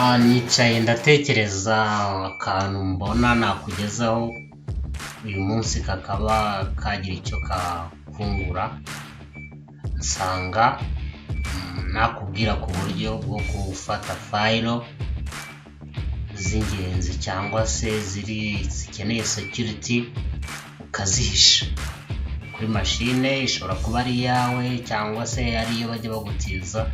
Nicaye ndatekereza akantu mbona nakugezaho uyu munsi kakaba kagira icyo kakungura, nsanga nakubwira ku buryo bwo gufata file z'ingenzi cyangwa se ziri zikeneye security ukazihisha kuri mashine. Ishobora kuba ari iyawe cyangwa se ari iyo bajya bagutiza,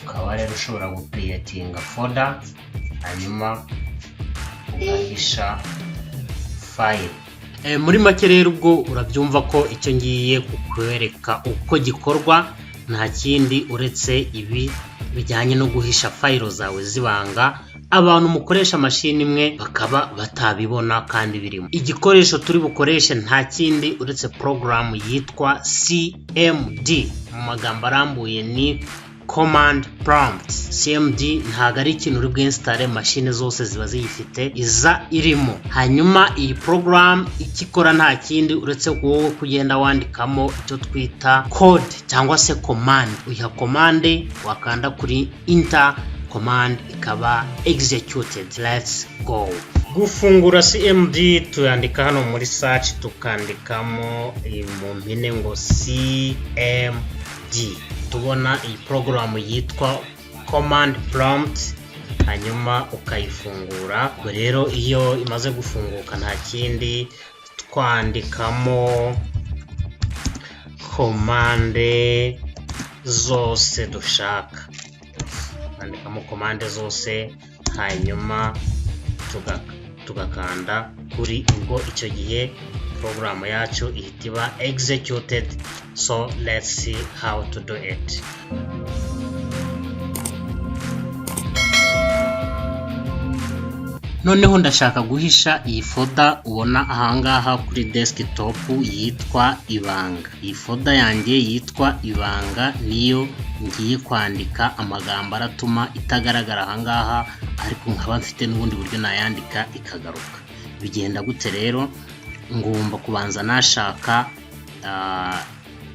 ukaba rero ushobora gucreatinga folder hanyuma ugahisha file. Muri make rero, ubwo urabyumva ko icyo ngiye kukwereka uko gikorwa nta kindi uretse ibi bijyanye no guhisha file zawe z'ibanga, abantu mukoresha mashini imwe bakaba batabibona kandi birimo. Igikoresho turi bukoreshe nta kindi uretse porogaramu yitwa CMD, mu magambo arambuye ni command prompt. CMD ntabwo ari ikintu uri bwinstalle, mashine zose ziba ziyifite, iza irimo. Hanyuma iyi porogaramu icyo ikora nta kindi uretse wowe kugenda wandikamo icyo twita code cyangwa se command. Uyiha command, wakanda kuri enter, command ikaba executed. Let's go. Gufungura CMD, tuyandika hano muri search, tukandikamo mu mpine ngo CMD, tubona iyi porogaramu yitwa command prompt, hanyuma ukayifungura. Ubwo rero iyo imaze gufunguka nta kindi, twandikamo command zose dushaka, twandikamo command zose, hanyuma tugakanda kuri ubwo. Icyo gihe porogaramu yacu ihita iba executed. So let's see how to do it. Noneho ndashaka guhisha iyi folder ubona ahangaha kuri desktop yitwa Ibanga. Iyi folder yanjye yitwa Ibanga niyo ngiye kwandika amagambo aratuma itagaragara ahangaha, ariko nkaba mfite n'ubundi buryo nayandika ikagaruka. Bigenda gute rero? Ngomba kubanza nashaka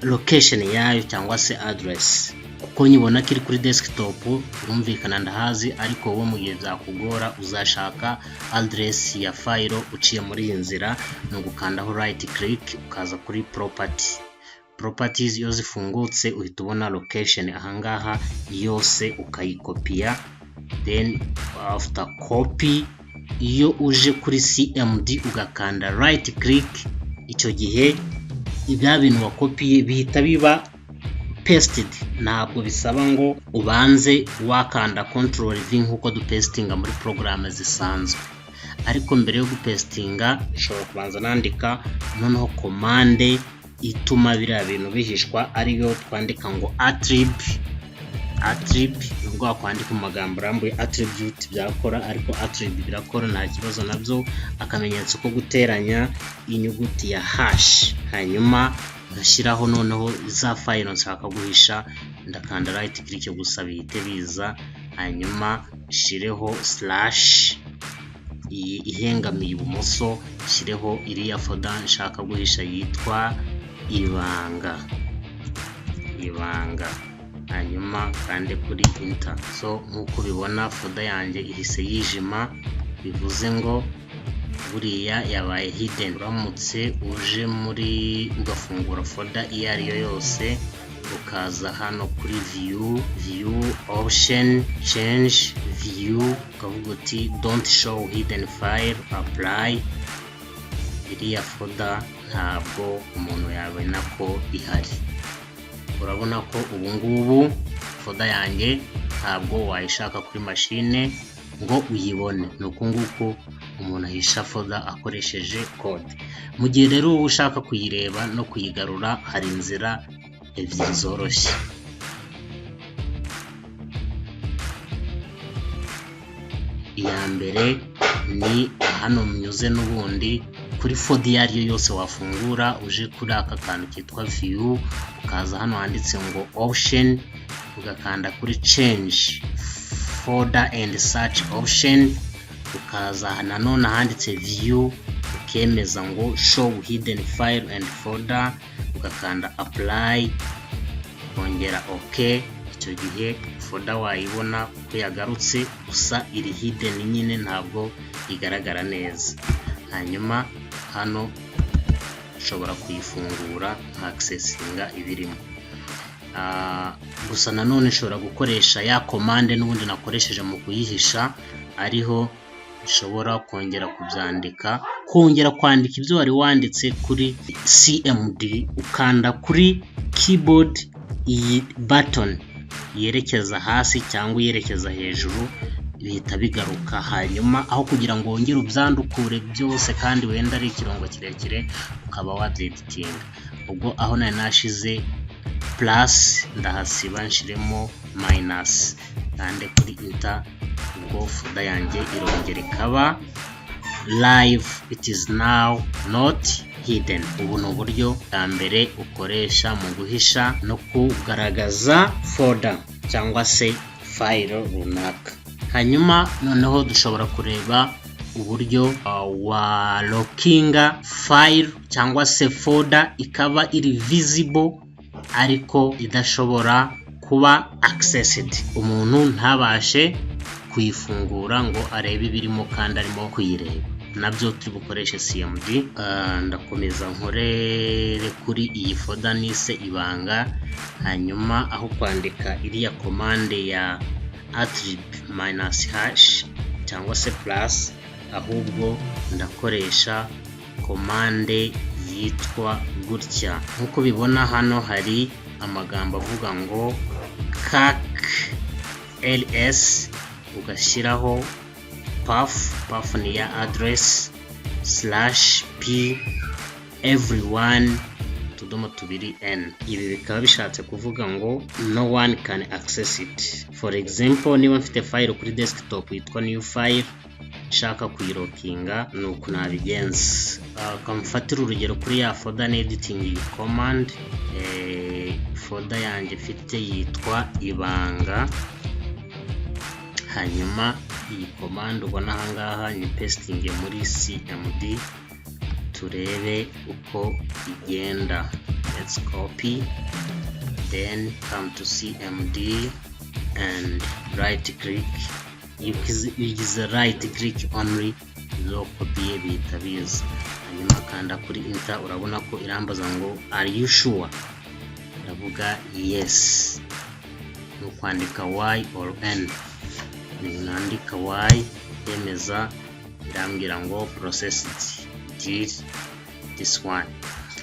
location yayo cyangwa se address, kuko nyibona ko iri kuri desktop, birumvikana ndahazi. Ariko wowe mu gihe byakugora, uzashaka address ya file uciye muri iyi nzira: ni ugukandaho right click, ukaza kuri property. Properties iyo zifungutse uhita ubona location ahangaha yose, ukayikopiya. Then after copy, iyo uje kuri CMD ugakanda right click, icyo gihe ibya bintu wakopiye bihita biba pasted. Ntabwo bisaba ngo ubanze wakanda Control V nk'uko dupastinga muri porogaramu zisanzwe. Ariko mbere yo gupastinga nshobora kubanza nandika noneho command ituma biriya bintu bihishwa, ariyo twandika ngo attrib. Attrib, nubwo wakwandika mu magambo arambuye attribute byakora, ariko attrib birakora, nta kibazo nabyo. Akamenyetso ko guteranya, inyuguti ya hash, hanyuma ngashyiraho noneho za file nshaka guhisha. Ndakanda right click gusa bihite biza, hanyuma nshireho slash iyi ihengamiye ibumoso, nshyireho iriya folder nshaka guhisha yitwa Ibanga, Ibanga, hanyuma kande kuri enter. So nk'uko ubibona, folder yanjye ihise yijima, bivuze ngo buriya yabaye hidden. Uramutse uje muri ugafungura folder iyo ari yo yose, ukaza hano kuri view, option, change view, ukavuga uti "Don't show hidden file", apply, iriya folder ntabwo umuntu yabona ko ihari. Urabona ko ubu ngubu folder yanjye ntabwo wayishaka kuri mashine ngo uyibone. Ni uku nguku umuntu ahisha folder akoresheje code. Mu gihe rero uba ushaka kuyireba no kuyigarura, hari inzira ebyiri zoroshye. Iya mbere ni hano mnyuze n'ubundi kuri folder iyo ari yo yose wafungura, uje kuri aka kantu kitwa view, ukaza hano handitse ngo option, ugakanda kuri change folder and search option, ukaza nanone ahanditse view, ukemeza ngo show hidden file and folder, ugakanda apply, ukongera ok. Icyo gihe folder yawe ihita Icyo gihe folder wayibona ko yagarutse, gusa iri hidden nyine, ntabwo igaragara neza. Hanyuma hano nshobora kuyifungura nka accessinga ibirimo. Gusa nanone nshobora gukoresha ya commande n'ubundi nakoresheje mu kuyihisha, ariho nshobora kongera kubyandika, kongera kwandika ibyo wari wanditse kuri CMD. Ukanda kuri keyboard iyi button yerekeza hasi cyangwa iyerekeza hejuru, bihita bigaruka. Hanyuma aho kugira ngo wongere ubyandukure byose kandi wenda ari ikirongo kirekire, ukaba wabyeditinga. Ubwo aho nari nashize plus ndahasiba, nshiremo minus, kande kuri enter. Ubwo folder yanjye irongera ikaba live. It is now not hidden. Ubu ni uburyo bwa mbere ukoresha mu guhisha no kugaragaza folder cyangwa se file runaka. Hanyuma noneho dushobora kureba uburyo wa lockinga file cyangwa se folder, ikaba iri visible ariko idashobora kuba accessed, umuntu ntabashe kuyifungura ngo arebe ibirimo kandi arimo kuyireba. Nabyo turi bukoreshe CMD. Ndakomeza nkorere kuri iyi folder nise ibanga. Hanyuma aho kwandika iriya commande ya attrib minus h cyangwa se plus, ahubwo ndakoresha commande yitwa gutya. Nk'uko ubibona hano hari amagambo avuga ngo ls, ugashyiraho path. Path ni ya address, slash p everyone utudomo tubiri n. Ibi bikaba bishatse kuvuga ngo no one can access it. For example, niba mfite file kuri desktop yitwa new file, nshaka kuyilockinga, ni uku nabigenza. Kamfatira urugero kuri ya folder ni editing iyi command. Folder yanjye mfite yitwa ibanga. Hanyuma iyi command ubona ahangaha ni pasting muri CMD, turebe uko igenda. Let's copy, then come to CMD and right click. Iyo ugize right click only, izo kopiye bihita biza. Hanyuma kanda kuri enter. Urabona ko irambaza ngo "Are you sure?" Ndavuga yes, ni ukwandika y or n. Nandika y yemeza, irambwira ngo "Processed, delete this one."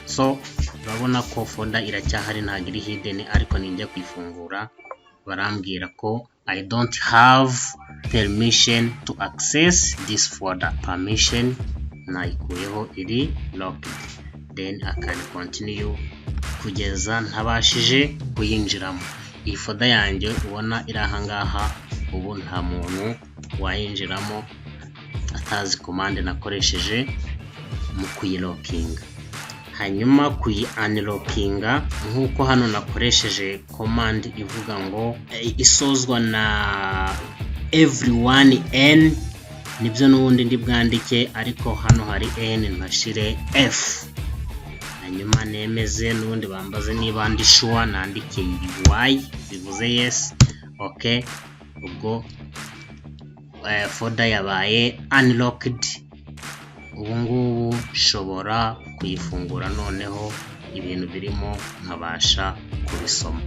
So urabona ko folder iracyahari, ntabwo iri hidden, ariko ninjya kuyifungura barambwira ko "I don't have permission to access this folder." Permission nayikuyeho, iri locked. Then I can continue kugeza ntabashije kuyinjiramo. Iyi folder yanjye ubona iri ahangaha, ubu nta muntu wayinjiramo atazi commande nakoresheje mu kuyilockinga. Hanyuma kuyi unlockinga, nk'uko hano nakoresheje command ivuga ngo isozwa na everyone n, nibyo n'ubundi ndi bwandike, ariko hano hari n, mpashire f. Hanyuma nemeze. N'ubundi bambaze niba ndi sure, nandike y, bivuze yes. Ok, ubwo folder yabaye unlocked. Ubu ngubu nshobora kuyifungura, noneho ibintu birimo nkabasha kubisoma.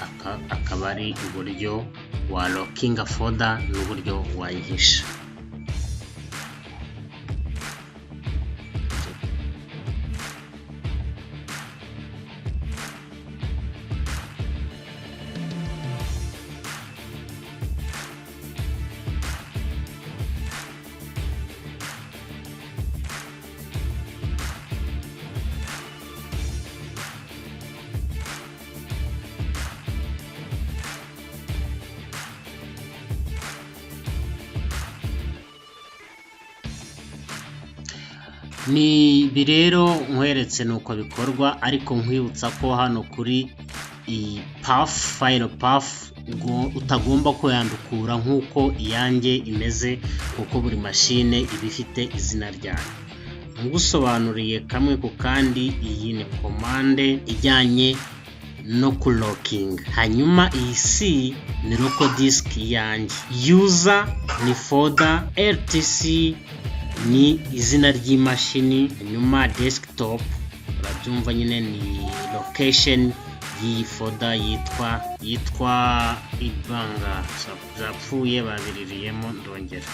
Aka akaba ari uburyo wa lockinga folder n'uburyo wayihisha. Ni ibi rero nkweretse ni uko bikorwa, ariko nkwibutsa ko hano kuri iyi path, file path, utagomba kuyandukura nk'uko iyanjye imeze, kuko buri mashine iba ifite izina ryayo. Ngusobanuriye kamwe ku kandi. Iyi ni commande ijyanye no kulockinga. Hanyuma iyi C ni local disk yanjye, user ni folder, etc ni izina ry'imashini, hanyuma desktop urabyumva nyine ni location y'iyi folder yitwa ibanga. Zapfuye, babiririyemo, ndongera.